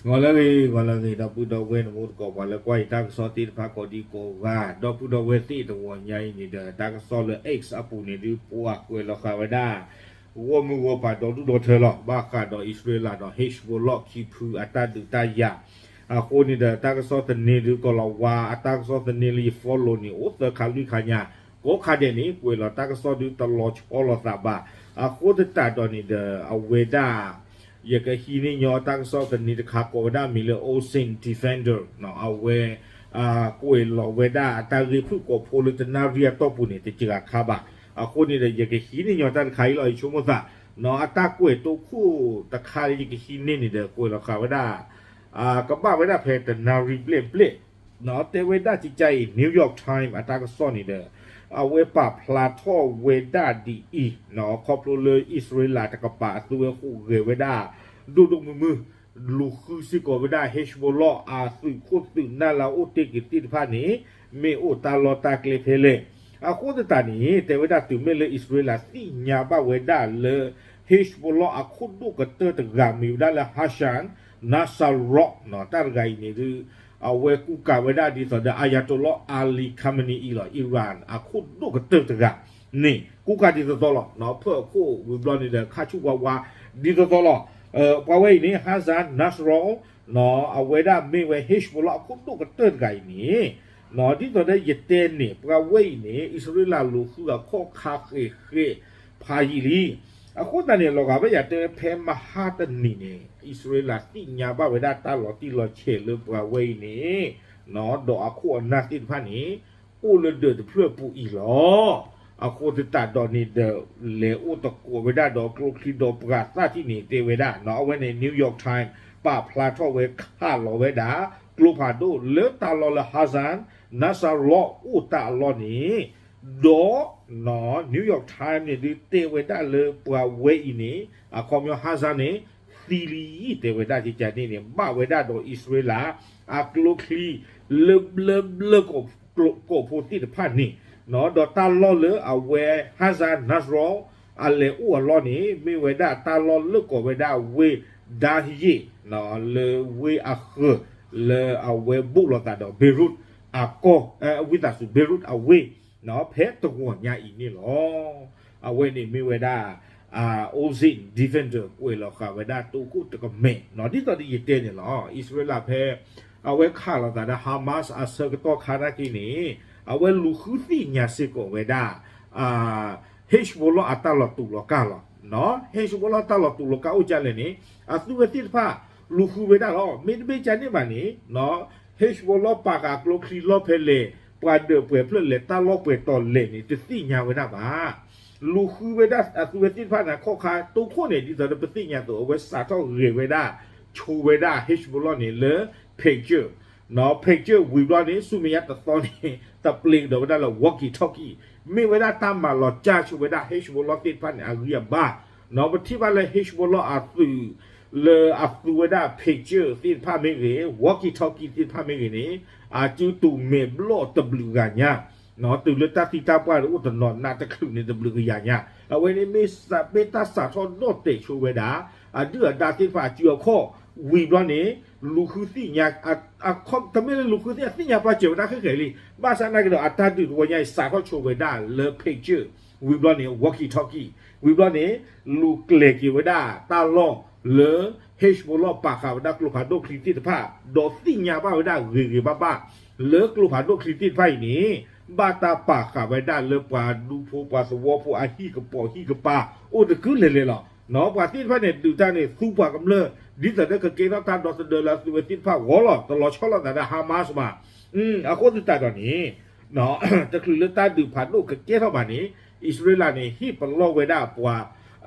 ဂီၤလၢအဂ့ၤ ဂီၤလၢအဂ့ၤ ဒီပုၢ်ဒီဝဲၢ် နမိၢ်တကိး ပှၤလၢကွၢ်ယတၢ်ကစီၣ်သ့ၣ်တဖၣ်ကိးဒံကိးဂၤ ဒီပုၢ်ဒီဝဲၢ်သ့ၣ်တဂီၤညါအံၤန့ၣ်ဒီး တၢ်ကစီၣ်လၢ X အပူၤန့ၣ်ဒုး ပှၤကွဲးလီၤဃာ်ဝဲဒၣ် ဂီၢ်မုၢ်ဂီၢ်ပၤဒီဒူၣ်ဒီထၢလီၤ. ဘၣ်ဃးဒီးအံၣ်စရ့လးဒီး Hezbollah ခံဖုအတၢ်ဒုးတၢ်ယၤ အဃိန့ၣ်ဒီး တၢ်ကစီၣ်သန့ဒုး ကီၤလၤဝါအတၢ်ကစီၣ်သန့လၢယ follow န့ၣ် အိၣ်သၢခါလွံၢ်ခါညါ ကိးခါဒဲးန့ၣ် ကွဲးလီၤတၢ်ကစီၣ်ဒုးတလီၤဆီလိာ်သးဘၣ်. အဃိသတးဒီးန့ၣ်ဒီး အဝဲဒၣ် ယကဟံးန့ၢ်ညီတၢ်ကစီၣ်သန့တခါကိးဝဲဒၣ်မံၤလၢ Ozone Defender အဝဲ ကွဲးလီၤဝဲဒၣ်အတၢ်ဂ့ၢ်ဖုၣ်ကိာ်ဖိလၢတနၣ်ရံၣ်အတီၢ်ပူၤန့ၣ် တစှၤခါဘၣ်. အဃိန့ၣ်ဒီး ယကဟံးန့ၢ်ညီတၢ်တခါအံၤလီၤ ယဆိကမိၣ်သး အတၢ်ကွဲးတိခိၣ်တခါလၢယကဟံးန့ၢ်န့ၣ်ဒီး ကွဲးလီၤဃာ်ဝဲဒၣ် ကဘၣ်ဝဲဒၣ်ဖဲတနၣ်ရံၣ်ဘျဲၣ်ဘျဲၣ် တဲဝဲဒၣ်ကကါအံၤ New York Times အတၢ်ကစီၣ်န့ၣ်ဒီး အဝဲပာ်ဖျါထီၣ်ဝဲဒၣ်ဒ်အံၤ ခီဖျိလၢအံၣ်စရ့လးတကပၤအသုဝဲဟူးဂဲၤဝဲဒၣ် ဒိၣ်ဒိၣ်မုၢ်မုၢ် လူၤဃုစ့ၢ်ကီးဝဲဒၣ် Hezbollah အသုးခိၣ်သုးနၢ်လၢအအိၣ်တ့ၢ်က့ၤသ့ၣ်တဖၣ်န့ၣ် မ့ၢ်အိၣ်တၢ်လီၢ်တၢ်ကျဲဖဲလဲၣ်. အဃိသတးန့ၣ် တဲဝဲဒၣ်တုၤမ့ၢ်လၢအံၣ်စရ့လးသ့ၣ်ညါဘၣ်ဝဲဒၣ်လၢ Hezbollah အခိၣ်ဒိၣ်ကတၢၢ်တဂၤမ့ၢ်ဝဲဒၣ်လၢ Hassan Nasrallah တၢ်တဂၤအံၤန့ၣ်ဒုး အဝဲကူကၤဝဲဒၣ်ဒ်သိးဒီး Ayatollah Ali Khamenei အံၤလီၤ Iran အခိၣ်ဒိၣ်ကတၢၢ်တဂၤန့ၣ် ကူကၤဒ်သိးသိးလီၤ. ဖၢၣ်အခိၣ်ဝံၤဘျီန့ၣ်ဒီး ခါဆူၣ်ဝါဝါဒ်သိးသိးလီၤ. ပှၤဝဲအံၤန့ၣ် Hassan Nasrallah အဝဲဒၣ်မ့ၢ်ဝဲ Hezbollah အခိၣ်ဒိၣ်ကတၢၢ်တဂၤအံၤန့ၣ် ဒ်သိးဒီးယတဲန့ၣ် ပှၤဝဲအံၤန့ၣ် အံၣ်စရ့လးလူၤဃုအခိၣ်ခါဃဲးဃဲးဖးယံာ်လံ. အဃိသတးန့ၣ် လီၤဂာ်ဘၣ်ယၤတဲဖဲမဟါတနံၤန့ၣ် အံၣ်စရ့လးသ့ၣ်ညါဘၣ်ဝဲဒၣ်တၢ်လီၤတံၢ်လီၤဆဲးလၢပှၤဝဲအံၤန့ၣ် ဒီးအခိၣ်အနၢ်သ့ၣ်တဖၣ်န့ၣ် အိၣ်လၢဒၢးတဖျၢၣ်ပူၤအံၤလီၤ. အဃိသတးဒီးန့ၣ်ဒီး လဲၤအိၣ်သကိးဝဲဒၣ်ဒီးကျိချံဒီးပှၤသၣ်ထံၣ်န့ၣ် တဲဝဲဒၣ် အဝဲန့ၣ် New York Times ပာ်ဖျါထီၣ်ဝဲခးလီၤဝဲဒၣ် ကျိဖးဒိၣ်လၢတၢ်လီၢ်လၢ Hassan Nasrallah အိၣ်တၢ်အလီၢ်န့ၣ် ဒီး New York Times န့ၣ်ဒုး တဲဝဲဒၣ်လၢပှၤဝဲအံၤန့ၣ် အခီပညီ Hassan န့ၣ် သံလံ တဲဝဲဒၣ်ကကါန့ၣ်န့ၣ် ဘၣ်ဝဲဒၣ်ဒီးအံၣ်စရ့လး အကျိချံ လၢဘျၢဘျၢကီၢ်ဖိသ့ၣ်တဖၣ်န့ၣ် ဒီးတၢ်လီၢ်လၢအဝဲ Hassan Nasrallah အလဲၤအိၣ်အလီၢ်န့ၣ် မ့ၢ်ဝဲဒၣ်တၢ်လီၢ်လၢကိးဝဲဒၣ်ဝ့ၢ် Dahiyeh လၢဝ့ၢ်အဃၢၤ လၢအဝဲဘူးလိာ်သးဒီး Beirut အကီၢ် ဝံသးစူၤ Beirut အဝ့ၢ် ဖဲတဂီၤညါအံၤန့ၣ်လီၤ. အဝဲန့ၣ်မ့ၢ်ဝဲဒၣ် Ozone Defender ကွဲးလီၤဃာ်ဝဲဒၣ်တိခိၣ်တကမဲာ် ဒ်သိးဒီးယတဲန့ၣ်လီၤ. အံၣ်စရ့လးဖဲ အဝဲခးလိာ်သးဒီး Hamas အဆၢကတီၢ်ခါနာ်က့န့ၣ် အဝဲလူၤဃုသ့ၣ်ညါစ့ၢ်ကီးဝဲဒၣ် Hezbollah အတၢ်လီၤတူာ်လီၤကာ်လီၤ. Hezbollah တၢ်လီၤတူာ်လီၤကာ်အိၣ်ဒ်လဲၣ်န့ၣ် အသုဝဲသ့ၣ်တဖၣ် လူၤဃုဝဲဒၣ်လီၤ. မ့တမ့ၢ်ကန့ၣ်ဘၣ်န့ၣ် Hezbollah ပာ်ဃာ်ကျိချံလီၢ်ဖဲလဲၣ် ပှၤဒၢးပှဲၤဖျၢၣ်လဲၣ် တၢ်လီၢ်ပှဲၤတီၤလဲၣ်န့ၣ် တသ့ၣ်ညါဝဲဒၣ်ဘၣ်. လူၤဃုဝဲဒၣ်အသုဝဲသ့ၣ်တဖၣ်န့ၣ် ခီၣ်ခါတိခိၣ်န့ၣ် ဒ်သိးဒီးပသ့ၣ်ညါအသိး အဝဲစးထီၣ်ဂဲၤဝဲဒၣ် ဆိဝဲဒၣ် Hezbollah န့ၣ်လၢ Pager Pager ဝံၤဘျီန့ၣ် ဆူမဲာ်ညါတသီန့ၣ် တပျ့ၤကဒီးဝဲဒၣ်လၢ walkie talkie မ့ၢ်ဝဲဒၣ်တၢ်မၤလီၤကၢ်ဆိဝဲဒၣ် Hezbollah သ့ၣ်တဖၣ်န့ၣ် အဂံၢ်အဘါ ပထံၣ်ဘၣ်လၢ Hezbollah အသုး လၢအသူဝဲဒၣ် Pager သ့ၣ်တဖၣ်မ့ၢ်ဂ့ၤ walkie talkie သ့ၣ်တဖၣ်မ့ၢ်ဂ့ၤန့ၣ် အစုတူာ်မဲာ်ဘျီၣ်တဘျုးဂၤညါ တုၤလၢတၢ်သံတၢ်ပှၢ်တအိၣ်တနီၤ နးတချုးန့ၣ်တဘျုးကယၤညါ အဝဲန့ၣ်မ့ၢ်တၢ်စးထီၣ်ဒီၣ်တဲာ်ဆိဝဲဒၣ် အဒုၣ်အဒါသ့ၣ်တဖၣ်အစုအခီၣ် ဝံၤဘျီန့ၣ် လူၤဃုသ့ၣ်ညါ တမ့ၢ်လၢလူၤဃုသ့ၣ်ညါ အသ့ၣ်ညါပှၤစၢၤဝဲဒၣ်ခဲကနံၣ်လံ ဘၣ်ဆၣ်နာ်က့ဒီး အတၢ်ဒုးတဝီညါအံၤ စးထီၣ်ဆိဝဲဒၣ်လၢ Pager ဝံၤဘျီန့ၣ် walkie talkie ဝံၤဘျီန့ၣ် လူၤကျဲၤက့ၤဝဲဒၣ်တၢ်လီၢ်လၢ Hezbollah ပာ်ဃာ်ဝဲဒၣ်ကျိဖးဒိၣ်ချံသ့ၣ်တဖၣ် ဒီးသ့ၣ်ညါဘၣ်ဝဲဒၣ်ဂ့ၤဂ့ၤဘၣ်ဘၣ် လၢကျိဖးဒိၣ်ချံသ့ၣ်တဖၣ်အံၤန့ၣ် ဘၣ်တၢ်ပာ်ဃာ်ဝဲဒၣ်လၢပှၤဒူဖိပှၤသဝီဖိအဟံၣ်ကပီၤဟံၣ်ကပၤ အိၣ်တကုလဲၤလဲၤလီၤ. ပှၤသ့ၣ်တဖၣ်န့ၣ် ဒုးတၢ်န့ၣ် သူပှၤကမျၢၢ် ဒ်သိးဒီးကကဲထီၣ်တၢ်ဒီသဒၢလၢအသုဝဲသ့ၣ်တဖၣ်ဂီၢ်လီၤ. တလီၤဆီလိာ်သးဒီး Hamas ဘၣ်. အဃိသတးဒီးန့ၣ် တချုးလၢတၢ်ဒုးဖးဒိၣ်ကကဲထီၣ်ဘၣ်န့ၣ် အံၣ်စရ့လးန့ၣ် ဟ့ၣ်ပလီၢ်ဝဲဒၣ်ပှၤ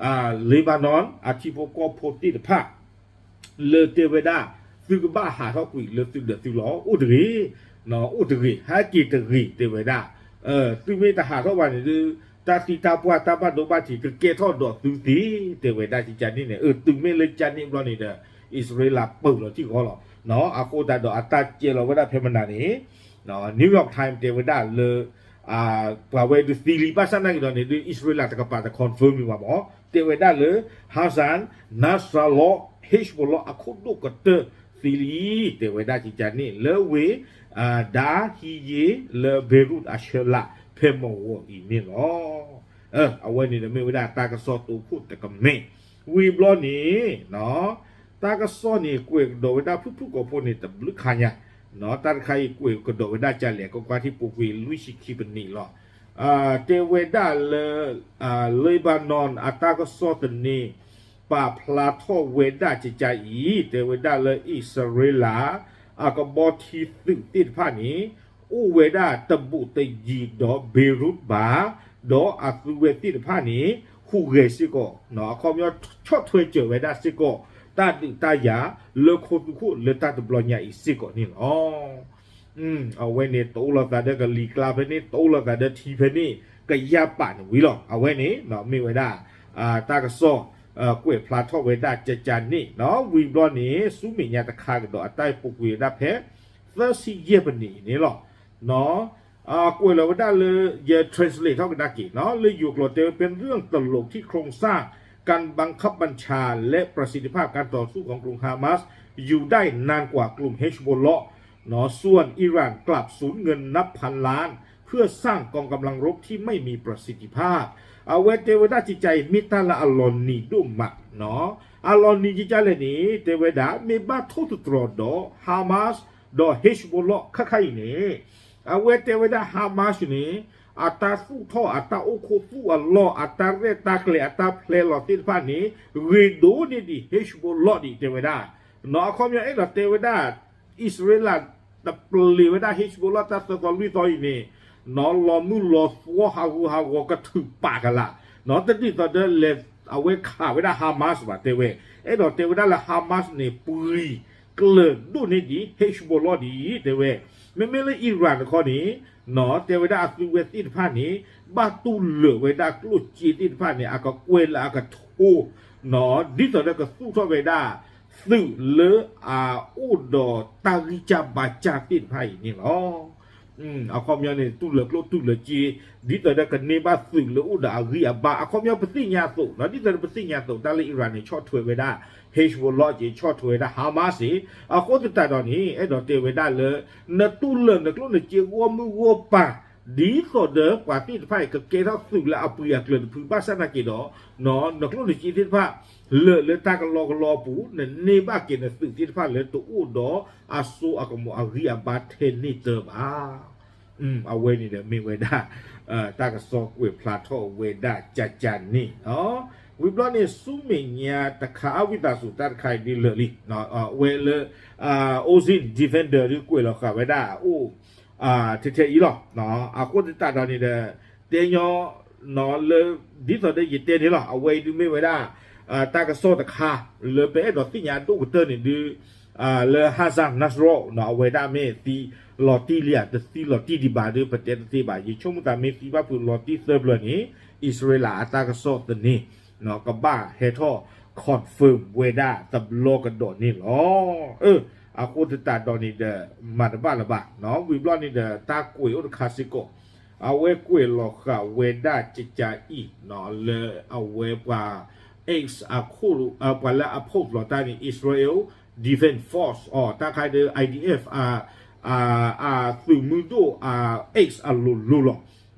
Lebanon အထံဖိကီၢ်ဖိသ့ၣ်တဖၣ် လၢတဲဝဲဒၣ် သုကဘၣ်ဟးထီၣ်ကွံာ်လၢသုဒၢးသုလီၢ် အိၣ်တဂ့ၤ, အိၣ်တဂ့ၤ, ဟဲက့ၤတဂ့ၤ တဲဝဲဒၣ်. သုမ့ၢ်တဟးထီၣ်ဘၣ်န့ၣ်ဒုး တၢ်သံတၢ်ပှၢ်တၢ်ဘၣ်ဒိဘၣ်ထံး ကကဲထီၣ်ဒီးသုသ့ တဲဝဲဒၣ်ကကါန့ၣ်န့ၣ်. တုၤမ့ၢ်လၢကကါန့ၣ်ဘျီန့ၣ်ဒီး အံၣ်စရ့လးပၢၢ်လီၤထံဂီၢ်လီၤ. အဃိသတးဒီးအတၢ်ကဲလီၤဝဲဒၣ်ဖဲမနုၤန့ၣ် New York Times တဲဝဲဒၣ်လၢ ပှၤဝဲဒုးသံလံ ဘၣ်ဆၣ်နာ်က့ၤဒီးန့ၣ်ဒုး အံၣ်စရ့လးတကပၤတ confirm မံၤဘၣ်မး တဲဝဲဒၣ်လၢ Hassan Nasrallah Hezbollah အခိၣ်ဒိၣ်ကတၢၢ် သံလံ တဲဝဲဒၣ်ကကန့ၣ် လၢဝ့ၢ် ဒါဟံးယ့ လၢ Beirut အဆၢလၢ် ဖဲမုၢ်ဂီၤအံၤန့ၣ်လီၤ. အဝဲန့ၣ်ဒီးမ့ၢ်ဝဲဒၣ်တၢ်ကစီၣ်တိခိၣ်တကမဲာ်, ဝံၤဘျီန့ၣ် တၢ်ကစီၣ်န့ၣ် ကွဲးကဒီးဝဲဒၣ်ဖုၣ်ဖုၣ်ကိာ်ဖိန့ၣ် တဘျုးခါညါ, တၢ်တခါအံၤ ကွဲးကဒီးဝဲဒၣ်ကလဲၣ် ကကွၢ်ထံဖိကွ့ၤလွံၢ်ဆံခံပနံးလီၤ. တဲဝဲဒၣ်လၢ Lebanon အတၢ်ကစီၣ်သန့ ပာ်ဖျါထီၣ်ဝဲဒၣ်ကကအံၤ တဲဝဲဒၣ်လၢအံၣ်စရ့လး အကဘီထံသုးသ့ၣ်တဖၣ်န့ၣ် အိၣ်ဝဲဒၣ်တဘူးတယံၤဒီး Beirut ဘၣ်, ဒီးအသုဝဲသ့ၣ်တဖၣ်န့ၣ် ဟူးဂဲၤစ့ၢ်ကီး, အခီပညီဆီၣ်ထွဲစၢၤဝဲဒၣ်စ့ၢ်ကီး တၢ်ဒုးတၢ်ယၤ လၢခိသူခိၣ်လၢတၢ်တဘျီညါအံၤစ့ၢ်ကီးန့ၣ်လီၤ. အဝဲန့ၣ်တအိၣ်လိာ်သးဒီးကလံၤကျါဖဲန့ၣ် တအိၣ်လိာ်သးဒီးထံဖဲန့ၣ် ကယၢ်ပာ်န့ၣ်ဝံၤလီၤ. အဝဲန့ၣ် မ့ၢ်ဝဲဒၣ် တၢ်ကစီၣ် ကွဲးဖျါထီၣ်ဝဲဒၣ်ကကန့ၣ်, ဝံၤဘျီန့ၣ် ဆူမဲာ်ညါတခါကဒီး အတၢ်ပူၤကွံာ်ဝဲဒၣ်ဖဲ သၢဆံယဲၢ်ပနံးအံၤန့ၣ်လီၤ. ကွဲးလီၤဝဲဒၣ်လၢ ယ translate ထီၣ်ကဒါက့ၤ လၢယိၤကျိာ်တဲဝဲ เป็นเรื่องตลกที่โครงสร้างการบังคับบัญชาและประสิทธิภาพการต่อสู้ของกลุ่มฮามาสอยู่ได้นานกว่ากลุ่มเฮซบอลเลาะห์ ส่วนอิหร่านกลับสูญเงินนับพันล้านเพื่อสร้างกองกำลังรบที่ไม่มีประสิทธิภาพ အဝဲတဲဝဲဒၣ်ကကအံၤ မ့ၢ်တၢ်လၢအလီၤနံၤဒိၣ်မး, အလီၤနံၤကကလဲၣ်န့ၣ် တဲဝဲဒၣ် မ့ၢ်ဘၣ်ထိၣ်သတြီၤဒီး Hamas ဒီး Hezbollah ခါခါအံၤန့ၣ် အဝဲတဲဝဲဒၣ် Hamas န့ၣ် အတၢ်သူၣ်ထီၣ် အတၢ်အိၣ်ခိးသူၣ်အလီၢ် အတၢ်ရဲၣ်တၢ်ကျဲၤ အတၢ်ဖျဲလီၤသ့ၣ်တဖၣ်န့ၣ် ဂ့ၤဒိၣ်န့ၢ်ဒံး Hezbollah ဒံးတဲဝဲဒၣ်, အခီပညီအဲၣ်ဒိးတဲဝဲဒၣ် အံၣ်စရ့လး တပျ့ၤဝဲဒၣ် Hezbollah တၢ်သၢသီလွံၢ်သီအံၤန့ၣ် လီၤမုၢ်လီၤသွီဟးဂူာ်ဟးဂီၤကထုးပာ်ကလာ်, တဒ်သိးဒီးလဲၤအဝဲခးဝဲဒၣ် Hamas ဘၣ်တဲဝဲ, အဲၣ်ဒိးတဲဝဲဒၣ်လၢ Hamas န့ၣ် ပှံၤကျၢၤဒိၣ်န့ၢ်ဒံး Hezbollah ဒံးတဲဝဲ, မ့မ့ၢ်လၢ Iran တခီန့ၣ် တဲဝဲဒၣ်အသုဝဲသ့ၣ်တဖၣ်န့ၣ် ဘၣ်တူၢ်လၢာ်ဝဲဒၣ်ကျိၣ်စ့သ့ၣ်တဖၣ်န့ၣ် အကကွဲးလၢအကထိ ဒ်သိးဒီးကသူၣ်ထီၣ်ဝဲဒၣ် သုးလၢအအိၣ်ဒီးတၢ်ဂံၢ်စၢ်ဘါစၢ်သ့ၣ်တဖၣ်အံၤန့ၣ်လီၤ. အခီပညီန့ၣ် တူၢ်လၢာ်ကျိၣ်တူၢ်လၢာ်စ့ ဒ်သိးဒီးကန့ၢ်ဘၣ်သုးလၢအိၣ်ဒီးအဂံၢ်အဘါ အခီပညီပသ့ၣ်ညါအသိး ဒ်သိးဒီးပသ့ၣ်ညါအသိး တၢ်လၢ Iran န့ၣ် ဆီၣ်ထွဲဝဲဒၣ် Hezbollah က့ ဆီၣ်ထွဲဝဲဒၣ် Hamas က့ အဃိသတးဒီးန့ၣ် အဲၣ်ဒိးတဲဝဲဒၣ်လၢ နတူၢ်လၢာ်နကျိၣ်နစ့ဂီၢ်မုၢ်ဂီၢ်ပၤ ဒ်သိးဒီးပှၤသ့ၣ်တဖၣ်အံၤ ကကဲထီၣ်သုးလၢအပှံၤအကျၢၤတဖု ဘၣ်ဆၣ်သနာ်က့ဒီး နကျိၣ်နစ့သ့ၣ်တဖၣ် လၢာ်လၢတၢ်ကလီကလီအပူၤ နန့ၢ်ဘၣ်က့ၤနသုးသ့ၣ်တဖၣ်လၢတအိၣ်ဒီးအစိအကမီၤအဂံၢ်အဘါထဲန့ၣ်တၢဘၣ်. အဝဲန့ၣ်ဒီးမ့ၢ်ဝဲဒၣ် တၢ်ကစီၣ်ကွဲးဖျါထီၣ်ဝဲဒၣ်ကကန့ၣ်, ဝံၤဘျီန့ၣ် ဆူမဲာ်ညါတခါ အဝံသးစူၤ တၢ်တခါအံၤဒ်လၢာ်လံ, ဝဲလၢ Ozin Defender ဒုးကွဲးလီၤဃာ်ဝဲဒၣ်အိၣ် ထဲထဲအံၤလီၤ. အဃိသတးဒီးန့ၣ်ဒီး တဲညီ လၢ ဒ်သိးဒီးယတဲန့ၣ်လီၤ. အဝဲအံၤဒုးမ့ၢ်ဝဲဒၣ် တၢ်ကစီၣ်တခါ လၢပအဲၣ်ဒိးသ့ၣ်ညါအဒိၣ်ကတၢၢ်န့ၣ်ဒုး လၢ Hassan Nasrallah အဝဲဒၣ်မ့ၢ်သံလီၤတံၢ်လံဧါ တသံလီၤတံၢ်ဒံးဘၣ်ဒီး ပတဲတသ့ဘၣ်. ယဆိကမိၣ်သးမ့ၢ်သံဘၣ်ဖုးလီၤတံၢ်သၢပျၢၤန့ၣ် အံၣ်စရ့လးအတၢ်ကစီၣ်သန့ ကဘၣ်ဟဲထီၣ် confirm ဝဲဒၣ်တဘျီကဒီးန့ၣ်လီၤ. အဃိသတးဒီးန့ၣ်ဒီး မၤတဘၣ်လၢၤဘၣ်. ဝံၤဘျီန့ၣ်ဒီး တၢ်ကွဲးအိၣ်တခါစ့ၢ်ကီး အဝဲကွဲးလီၤဃာ်ဝဲဒၣ်ကကအံၤ လၢအဝဲပှၤ X အခိၣ် ပှၤလၢအ post လီၤတၢ်န့ၣ် Israel Defense Force အီၤ တၢ်ခါဒီး IDF အသုးမုၢ်ဒိၣ်အ X အလိၤလိၤလီ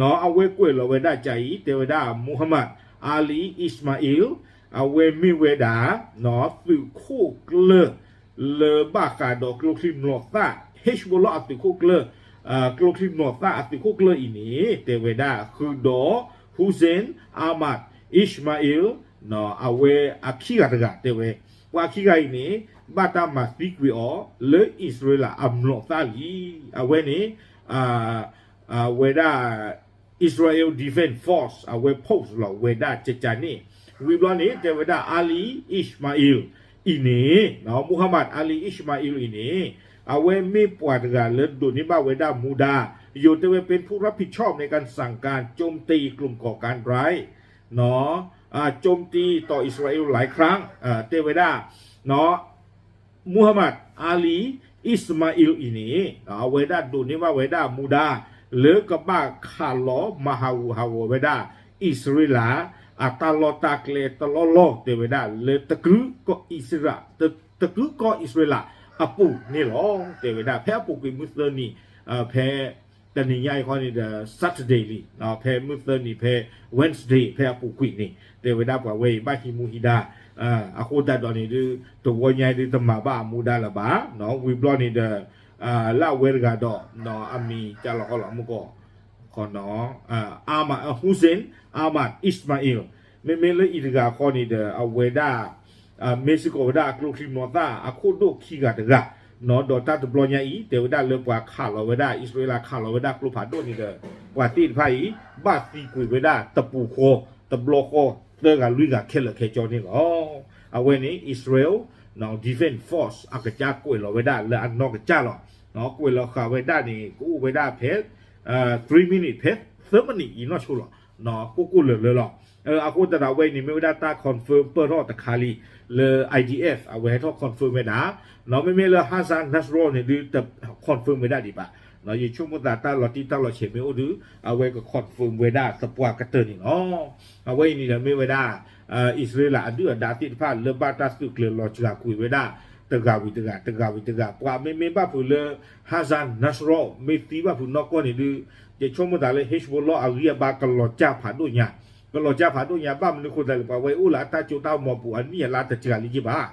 ၤ. အဝဲကွဲးလီၤဝဲဒၣ်ကကအံၤ တဲဝဲဒၣ် Muhammad Ali Ismail အဝဲမ့ၢ်ဝဲဒၣ် သုးခိၣ်ကျၢၢ် လၢဘၣ်ဃးဒီးကျိချံမျိာ်သၣ် Hezbollah အသုးခိၣ်ကျၢၢ် ကျိချံမျိာ်သၣ်အသုးခိၣ်ကျၢၢ်အံၤန့ၣ် တဲဝဲဒၣ် ဃုာ်ဒီး Hussein Ahmad Ismail အဝဲအခံဂၤတဂၤတဲဝဲ ပှၤခံဂၤအံၤန့ၣ် ဘၣ်တၢ်မၤသံကွံာ်အီၤ လၢအံၣ်စရ့လးအမျိာ်သၣ်လံ. အဝဲန့ၣ် ဝဲဒၣ် Israel Defense Force အဝဲ post လီၤဝဲဒၣ်ကကန့ၣ် ဝံၤဘျီန့ၣ် တဲဝဲဒၣ် Ali Ismail အံၤန့ၣ် Muhammad Ali Ismail အံၤန့ၣ် အဝဲမ့ၢ်ပှၤတဂၤလၢဒိးန့ၢ်ဘၣ်ဝဲဒၣ်မူဒါ ယိၤတဲဝဲ เป็นผู้รับผิดชอบในการสั่งการโจมตีกลุ่มก่อการร้าย โจมตีต่ออิสราเอลหลายครั้ง တဲဝဲဒၣ် Muhammad Ali Ismail အံၤန့ၣ် အဝဲဒၣ်ဒိးန့ၢ်ဘၣ်ဝဲဒၣ်မူဒါ လၢကဘၣ်ခးလီၤမၤဟးဂူာ်ဟးဂီၤဝဲဒၣ် အံၣ်စရ့လး အတၢ်လီၢ်တၢ်ကျဲတလီၢ်လီၢ် တဲဝဲဒၣ် လၢတကုကီၢ်အံၣ်စရ့လး တကုကီၢ်အံၣ်စရ့လး အပူၤန့ၣ်လီၤ. တဲဝဲဒၣ် ဖဲအပူၤကွံာ်မုၢ်သၢနံၤ ဖဲတနံၤညါအံၤဃီန့ၣ်ဒီး Saturday လံ, ဖဲမုၢ်သၢနံၤ ဖဲ Wednesday ဖဲအပူၤကွံာ်န့ၣ် တဲဝဲဒၣ်ပှၤဝဲအံၤဘၣ်ဟံးမူဟံးဒါ အဃိသတးဒီးန့ၣ်ဒုး တဝီညါအံၤဒုးတမၤဘၣ်အမူဒါလၢၤဘၣ်, ဝံၤဘျီန့ၣ်ဒီး လၢအဝဲတဂၤဒီး အမံၤကလီၤဃီလီၤမူကီၢ် ခီနီၤ Ahmad Hussein Ahmad Ismail မ့မ့ၢ်လၢအံၤတဂၤဃီန့ၣ်ဒီး အဝဲဒၣ် မ့ၢ်စ့ၢ်ကီးဝဲဒၣ်အကျိချံမျိာ်သၣ်အခိၣ်ဒိၣ်ခံဂၤတဂၤ, ဒီးတၢ်တဘျီညါအံၤ တဲဝဲဒၣ်လၢပှၤခးလီၤဝဲဒၣ် အံၣ်စရ့လးခးလီၤဝဲဒၣ်ကျိဖးဒိၣ်န့ၣ်ဒီး ပှၤသ့ၣ်တဖၣ်အံၤ ဘၣ်သံကွံာ်ဝဲဒၣ်တပူၤဃီ တဘျီဃီ သၢဂၤလွံၢ်ဂၤခဲလၢာ်ခဲဆ့န့ၣ်လီၤ. အဝဲန့ၣ် Israel Defense Force အကစၢ်ကွဲးလီၤဝဲဒၣ်လၢအနီၢ်ကစၢ်လီၤ. ကွဲးလီၤဃာ်ဝဲဒၣ်န့ၣ် ကအိၣ်ဝဲဒၣ်ဖဲ three minute ဖဲသၢမံးနံးအံၤနီၢ်ဆိလီၤ. ကိၢ်ကိၢ်လၢၤလၢၤလီၤ. အဃိသတးဒီးအဝဲအံၤန့ၣ် မ့ၢ်ဝဲဒၣ်တၢ် confirm ပၢၢ်ထီၣ်တခါလံ လၢ I D F အဝဲဟဲထီၣ် confirm ဝဲဒၣ်, မ့မ့ၢ်လၢ Hassan Nasrallah န့ၣ်ဒုး confirm ဝဲဒၣ်ဒံးဘၣ်. ယဆိကမိၣ်သးတၢ်လီၤတံၢ်တၢ်လီၤဆဲးမ့ၢ်အိၣ်ဒုး အဝဲက confirm ဝဲဒၣ်သပှၢ်ကတၢၢ်န့ၣ်လီၤ. အဝဲအံၤန့ၣ်ဒီးမ့ၢ်ဝဲဒၣ် အံၣ်စရ့လးအဒုၣ်အဒါသ့ၣ်တဖၣ်လၢဘၣ်တၢ်သုးကျဲၤလီၤစှၤကွံာ်ဝဲဒၣ် တဂၤဝံၤတဂၤ တဂၤဝံၤတဂၤ ပှၤမ့မ့ၢ်ဘၣ်ဖုးလၢ Hassan Nasrallah မ့ၢ်သံဘၣ်ဖုးနီၢ်ကီၢ်န့ၣ်ဒုး ယဆိကမိၣ်သးလၢ Hezbollah အဂံၢ်အဘါကလီၤစၢ်ဖးဒိၣ်ညါ, ကလီၤစၢ်ဖးဒိၣ်ညါ ဘၣ်မနုၤဃိသတးလဲၣ် ပှၤဝဲအိၣ်လၢအတၢ်စိတၢ်ကမီၤပူၤအနံၣ်အလါတစှၤလံက့ဘၣ်,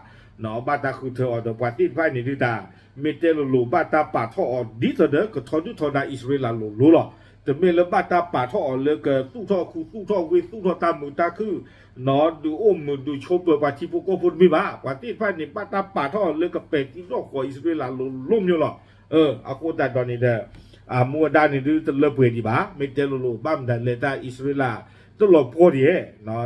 ဘၣ်တၢ်ဃုထၢအီၤဒီးပှၤသ့ၣ်တဖၣ်န့ၣ်ဒုးတၢ် မ့ၢ်တဲလိၤလိၤ ဘၣ်တၢ်ပာ်ထီၣ်အီၤဒ်သိးဒီး ကထီဒုၣ်ထီဒါအံၣ်စရ့လးလိၤလိၤလီၤ. တမ့ၢ်လၢဘၣ်တၢ်ပာ်ထီၣ်အီၤလၢကသူၣ်ထီၣ်ခူသူၣ်ထီၣ်ဝ့ၢ် သူၣ်ထီၣ်တၢ်မုာ်တၢ်ခုၣ် ဒုးအိၣ်မုာ်ဒုးဆိးပၢၤပှၤထံဖိကီၢ်ဖိတမ့ၢ်ဘၣ်. ပှၤသ့ၣ်တဖၣ်န့ၣ် ဘၣ်တၢ်ပာ်ထီၣ်အီၤလၢကပဲာ်ထံနီၣ်ဃီၤအံၣ်စရ့လးလိၤလိၤမ့ၢ်လီၤ. အဃိသတးဒီးန့ၣ်ဒီး အမူအဒါန့ၣ်ဒုးတလၢပှဲၤဒံးဘၣ်. မ့ၢ်တဲလိၤလိၤ ဘၣ်မတၤလဲၣ် တၢ်အံၣ်စရ့လးတလီၤပှီၢ်ဒံးဧါ,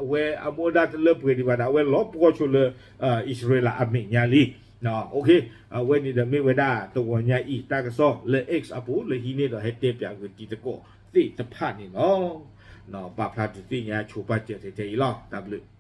အဝဲအမူအဒါတလၢပှဲၤဒံးဘၣ်ဒီး အဝဲလီၤပှီၢ်ဆိလၢ အံၣ်စရ့လးအမဲာ်ညါလံ. အဝဲန့ၣ်ဒီးမ့ၢ်ဝဲဒၣ်တဝီညါအံၤ တၢ်ကစီၣ်လၢ X အပူၤ လၢဟံးန့ၢ်ဒီးဟဲတဲပၠးဂ့ၤတံၤသကိးသ့ၣ်တဖၣ်န့ၣ်လီၤ. ပာ်ဖျါဒုးသ့ၣ်ညါဆိပာ်စၢၤထဲထဲအံၤလီၤ. တၢ်ဘျုး